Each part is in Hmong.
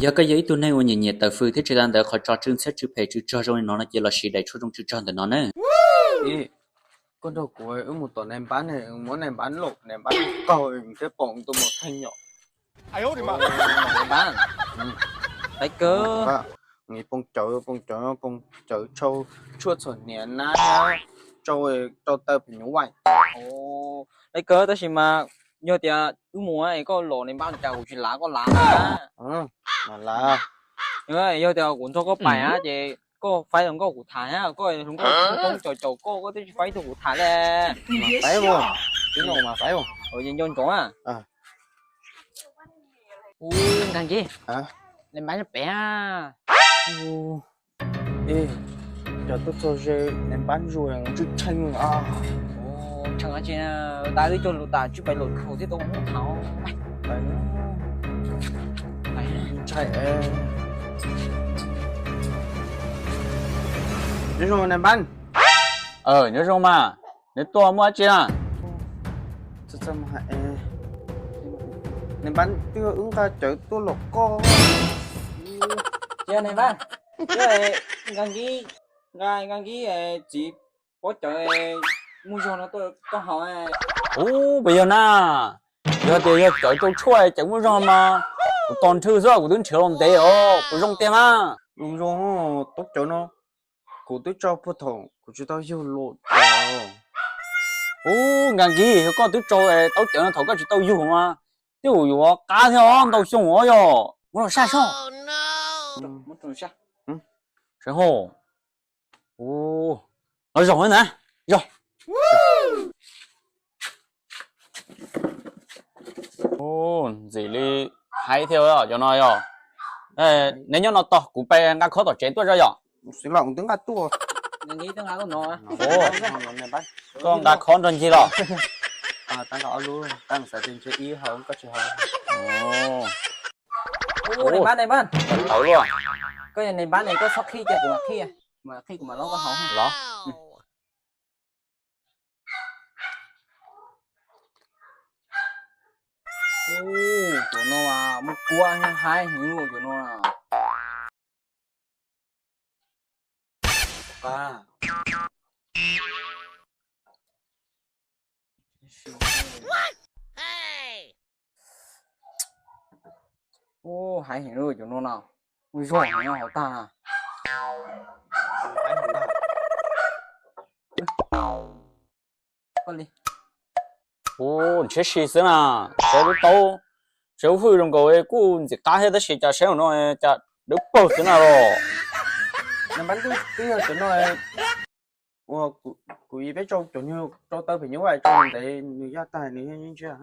Yog koj yog ib tug neeg uas nyiam nyiam tawm fws thiab tsis tas ntawd qhov tso tsw ntxhiab tsw phem tsw tsog zoo li no no ces los siv daim tshuaj zoo tsw tsog ntawm no na. Koj nrog kuv wb mus tom nais npab ne, muab nais npab laum, nais npab qaug thiab pom tus mus theej yom. Nais npab, qab kawg, nws poob cawv, poob cawv, poob cawv tshau tshuaj txhuam hniav nab, tsau, tsau taw phim nyuj vais. Qab kawg, tab sis mas yog tias wb mus es koj laum nais npab cas kuv tsis lav koj lav na. Yog tias kuv nrog koj pais na ces koj faib hluas nkauj kuv tham na, koj hluas nkauj poob caum caum koj, koj twb tsis faib tug kuv tham li. Faib mus, tib no mas faib mus. Nco ntsoov na. Ub, nkag nkig, nais npab nyob pem. Cov tuaj txog ze nais npab ntsuag tsw tshee. Tshee dab tsi, tas wb cog lus tas tswb pais laum lus thiab tau mus tham. Ntshai. Nyob zoo nais npab. Nyob zoo mas, neb tuaj muaj dab tsi na? Nais npab, twb yog wb nqa cawv tuaj laum koj. Nais npab, nkag nkig, nkag nkig, txiv pob cawv muaj zog no tuaj koj haus. Ub, puas yog na? Yog tias yog cawv tsau tshuaj cawv muaj zog mas kuv tos nrhw xwb, kuv twb nrhiav los ntev os, puas zoo tiag mas? Zoo, taub cawv no kuv twb tsau puag thaum kuv tsis tau yug los. Ub, nkag nkig, yog koj twb tsau taub cawv no thaum koj tsis tau yug mas twb yuav qab thiab os, ntau xyoo os yog. Muab los saj soj. Sawv hauj. Ub, los zaum na, zaum. Ntxim li haib thiab cov no yog. Neb nyob no tos kuv pais nqa khob tom tsev tuaj tso yom. Xwb los twb nqa tuaj. Koj nqa khob nrog ncig los? Nais npab, nais npab, koj yog nais npab ne koj txhob qhib ces kuv mam qhib, kuv mam qhib kuv mam los koj haus los. Ub, cov no mas muaj kuab thiab haib heev li cov no. Ub, haib heev li cov no no, muaj zog heev hauv tag na. Ub, ntshiab si xwb na, sawv lub taub, sawv lub hwj zoo nkaus kuj ntxim qab thiab tab sis cas sawv no cas dawb paug xwb na los. Npab, twb yog cov no uas kuv ib peb tsau cov nyuag tsau taw pem nyuj vais tsau ntev nws yaj tag nws yeej ntshiab.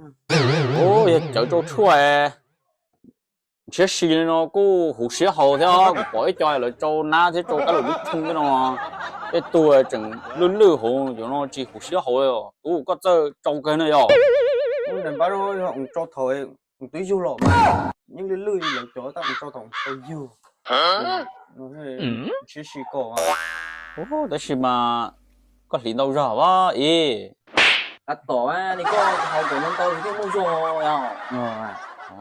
Ub, yog cawv tsau tshuaj ntshiab si li no kuj huv siab haus thiab, kuv pom ib co lawv tsau nab thiab tsau kab lus lub theej tej no, tej tug tseem lwj lwj hauv cov no tsis huv siab haus li os. Tub, koj txawj tsau kawg na yog. Npab, tsau thaum twb yug los mas yeej lwj lwj li lawv cov, tab tsau thaum tau yug. Ntshiab si koj. Tab sis mas koj hliv ntau zog as ib. Tab tom li koj haus kom ntau ntau thiaj muaj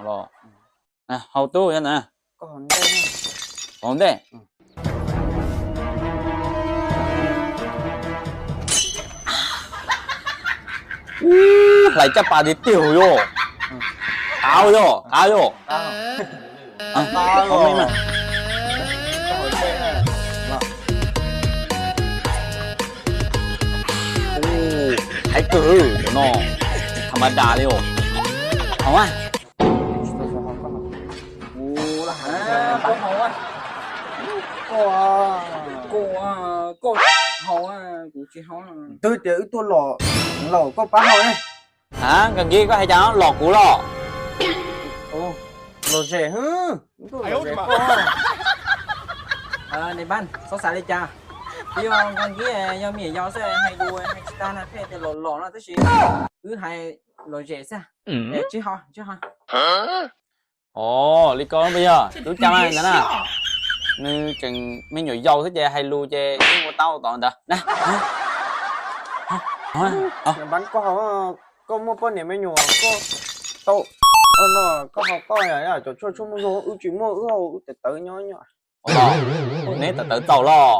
zog. Haus tub, haus ntej. Hlais caj pas tiag tiag yog. Qav yog, qav yog. Haib kawg no, tham ma das li os. Haus mas. Koj haus, kuv tsis haus. Twb tias wb tuaj los, los koj pab haus ne. Nkag Nkig, koj hais cas los kuv los? Los zem, los zem koj. Npab, txhob xav li cas. Twb yog Nkag Nkig yog me nyuam yaus xwb, hais lus hais tsis tag na, pheej tias los los no tab sis wb hais los zem xwb. Tsis haus, tsis haus. Os, li ko puas yog tub caj ntawd na? Nws tseem me nyuam yaus xwb ces hais lus ces yeej ua tab ua tod ntawd na. Npab, koj muaj poj niam me nyuam koj tau Ua no, koj haus koj, cov tshuaj tshuaj muaj zoo, wb tsis muaj, wb haus wb tawv tawv nyob nyob. Neb tawv tawv txaus los?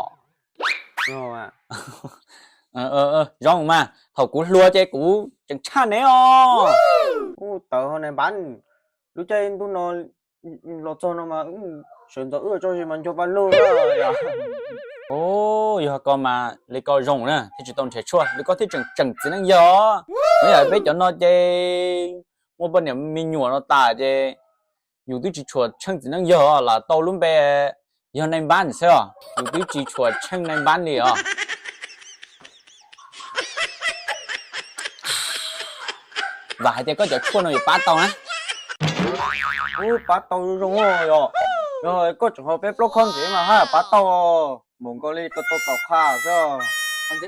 Zoo mas, thaum kuv hluas ces kuv tseem tshaj neb os. Tawv ho nais npab, lub caij ntuj no los txog no mas sawv ntxov wb tso zis mas nco pa lug. Yog koj mas li koj zoo na thiaj tsis tau nrhiav tshuaj li koj thiaj tseem tseem txiv neej yawg os. Yog peb cov no ces muaj poj niam me nyuam no tas ces yus twb tsis tshua tsheej txiv neej yawg os, lam tau lub npe yog nais npab xwb os, yus twb tsis tshua tsheej nais npab li os. Vam hais tias koj cov tshuaj no yuav pab tau na. Ub, pab tau zoo yog, yog koj tseem haus peb plaub khob ntxiv mas haj pab tau. Npaum nkaus li koj tau kaum qha xwb.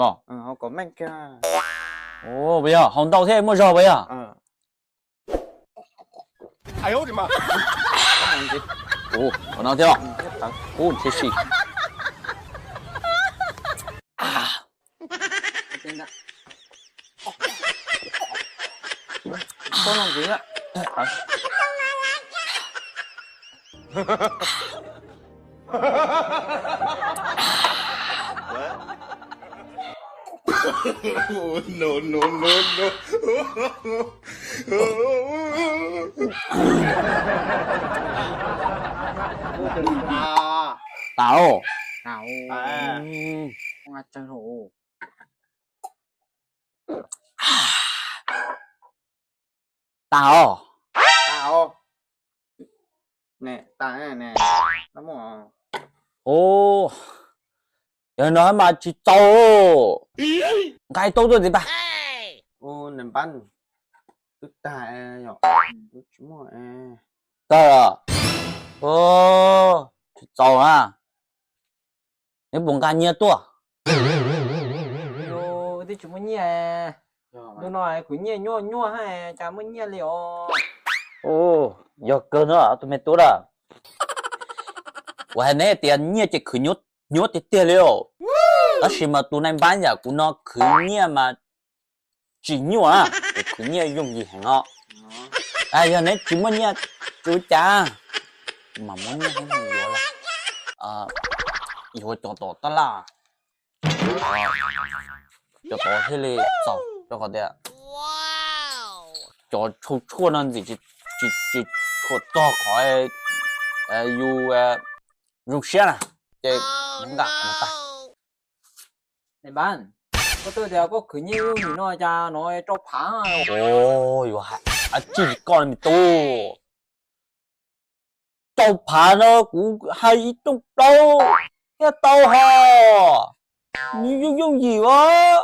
Los, haus kom meej kiag. Puas yog haus ntau thiab muaj zog puas yog? Ua no thiab. Ub, ntshe si. No, no, no, no. Tas os. Tas os. Yog no mas tsis txaus. Nqa tau tuaj ntxiv pas. Tag, tsis txaus na. Neb puas nqa nyiaj tuaj? Twb tsis muaj nyiaj. Ntu no khwv nyiaj nyuaj nyuaj hab cas muaj nyiaj li os. Yog kawg no tus me tub a. Kuv hais neb tias nyiaj ces khwv nyuaj tiag tiag li os. Tab sis mas tus nais npab yam kuv no khwv nyiaj mas tsis nyuaj, ces khwv nyiaj yooj yim heev os. Yog neb tsis muaj nyiaj tsis ua cas, mas muab nyiaj yuav, yuav cov tom tab laj, cov tod thiaj li txaus rau qhov tias cov tshuaj no ntxim tsis tshua txog qhov yus zoo siab na, ces nqa qhov no tag. Npab, koj twb tias koj khwv nyiaj yooj yim no cas no rau phav. Yuav hais dab tsi li koj me tub? Rau phav no kuv hais ib rooj plaub thiaj tau hos. Nws yooj yooj yim os.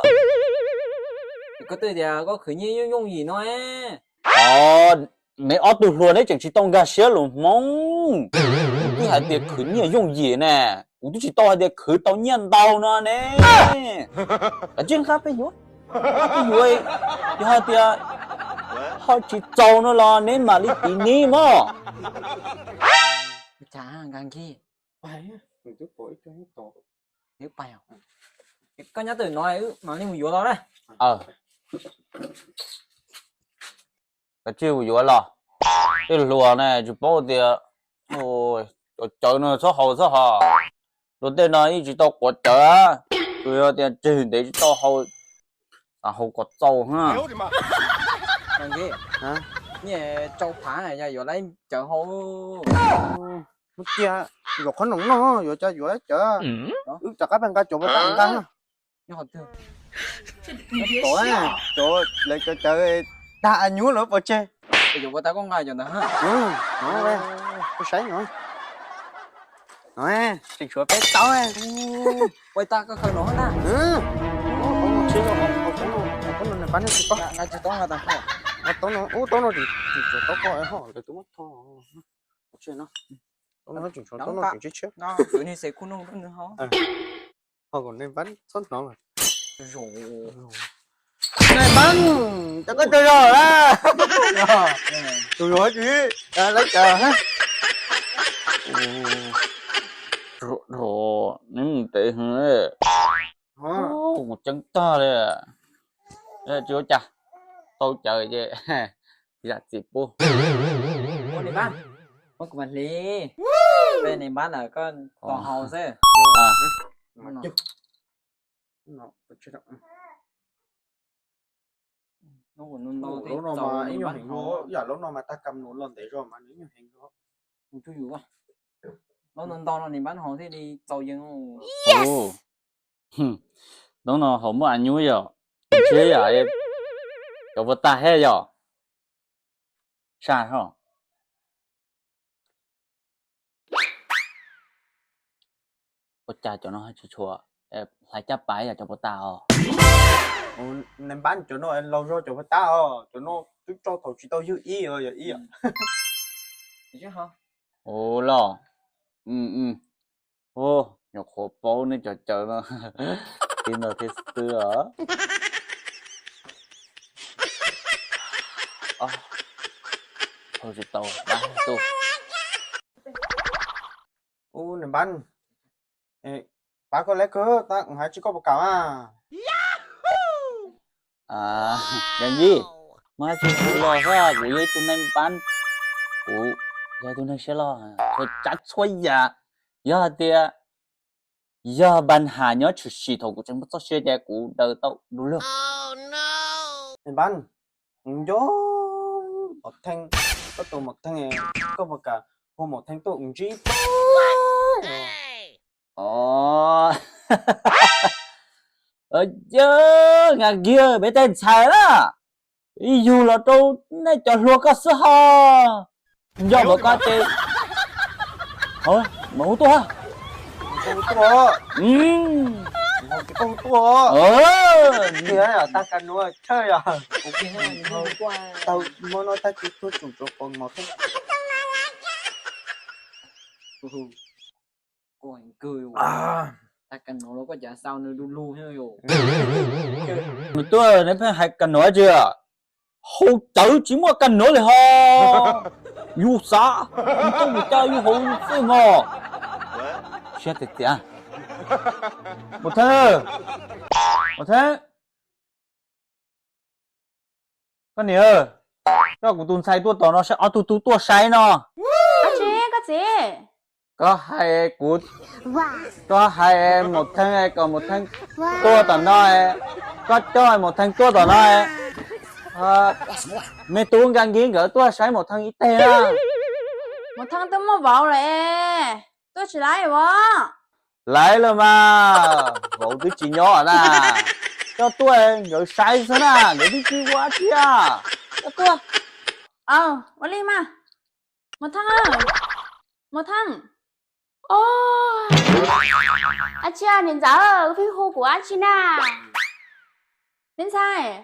Koj twb tias koj khwv nyiaj yooj yooj yim no. Os, neb ob tug hluas neb tseem tsis tau nkag siab lus Hmoob. Kuv twb hais tias khwv nyiaj yooj yim ne, kuv twb tsis tau hais tias khwv tau nyiaj ntau no ne. Kav tsij nqa peb yuav, peb yuav, yog hais tias ho tsis txaus no los neb mam li tiv nib mog. Koj nyob twm no mam li mus yuav los na. Kav tsij mus yuav los. Tej hluas ne tsis paub tias cov cawv no txhob haus txhob hos. Luag tej no yeej tsis tau quav cawv, tsuas yog tias tseg ntev tsis tau haus, xav haus kom txaus na. Nyiaj tsau phav yog yuav lawv cawv haus. Cia yuav qhob noom noj, yuav cas yuav cawv. Wb rov qab peb nqa cov pas tas nqa. Cov lawv cawv cawv tag nyuaj lawm pov tseg. Yuav pas tas koj nqa cov ntawd. Saib no, tseem tshuav peb tau. Ua tas koj khaws no na. Nqa tsis tau, nqa tsis tau. Ub, taub no tseem tshuav taub ko ho lawv tus muab tho. Taub no tseem tshuav taub no tseem tshiab tshiab. Ho kom nej npab txhob hnov. Npab, cov koj cov zog na. Tus zog tsis lawv cawv. Neb mus ntev heev, mus ceeb tag li. Tsis ua cas. tau cawv ces zam txim pub. Ua niam npab, muab kuv mam hliv. Peb niam npab ntawm koj tos haus xwb. Lub no mas ib nyuag heev, yam lub no mas tag kam nuav los ntev zog mas nws ib nyuag heev zog. Lub no haus muaj a nyub yom, ntshe yom, cov puas tag thiab yom. Saj ho. Ua cas cov no tsis tshua hlais caj pas yom, cov puas tag os. Npab cov no laus zog cov puas tag os, cov no twb tso thaum tsis tau ywg ib yog ib. Ua los, nyuam qhuav paub nej cov cawv no tib no thiab xwb os. Tsis tau, pab tu. Ub, niam npab, pab koj lawm kawg, tab kuv hais tsis koj puas kam mas. Yog yij, muaj dab tsi kuv los xwb, kuv yog ib tug neeg npab, kuv yog ib tug neeg siab loj, txhua tsav txhua yam, yog hais tias yog npab has nyob tshwm sim thaum kuv tseem muaj txoj sia ces kuv daws tau du lug. Niam npab, kuv nco Maum Theej, koj tus Maum Theej, koj puas kam hu Maum Theej tuaj kuv ntsib? Yog, Nkaj Nkig, peb tej ntxhais na, ib yug los rau nej cov hluas koj xwb ho. Nco ntawm koj ces, mam hu tuaj. Tag kas nuav, tag kis tuaj tsum rau Maum Theej. Nws tuaj nws pheej hais kas nuav tsi, haus cawv tsis muaj kas nuav li ho. Yus xav yus tuaj mus cas yus haus yus xwb mog. Siab tiag tiag. Maum Theej, Maum Theej, koj niam, coj kuv tus ntxhais tuaj tom no saib, ob tug tub tuaj saib no. Koj txiv, koj hais kuv, koj hais Maum Theej kom Maum Theej tuaj tom no, koj coj Maum Theej tuaj tom no. Me tub Nkaj Nkig nkawd tuaj saib Maum Theej ib teg na. Maum Theej twb muaj vauv lawm, tuaj tsis laib os. Laib lawm mas, vauv twb tsis nyob na. Coj tuaj nkawd saib xwb na, nkawd twb tsis ua dab tsi. Coj tuaj. Ua li mas. Maum Theej, Maum Theej. Dab tsi, niam ntxawm, koj pheej hu kuv dab tsi na? Me ntxhais,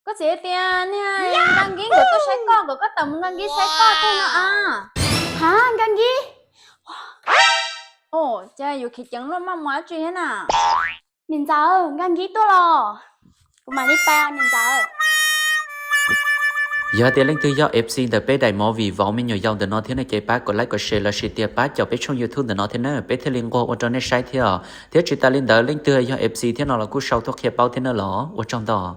koj txiv tias niag Nkaj Nkig nkawd tuaj saib koj, kom koj tawm mus Nkaj Nkig saib koj teg no a. Ha, Nkaj Nkig? Ces yuav khiav ceev luaj maj mus dab tsi thiab na? Niam ntxawm, Nkaj Nkig tuaj los. Kuv mam li pais niam ntxawm. Yog tias leej twg yog F C ntawm peb daim movie Vauv Me Nyuam Yaus ntawm no thiab no ces pab kom like kom share lossis tias pab caum peb tshooj YouTube ntawm no thiab na, peb thiaj li nquag ua rau nej saib thiab os. Thiab tsis tas li ntawd leej twg yog F C thiab no los kuj sau tuaj qhia paub thiab na los ua tsaug ntau.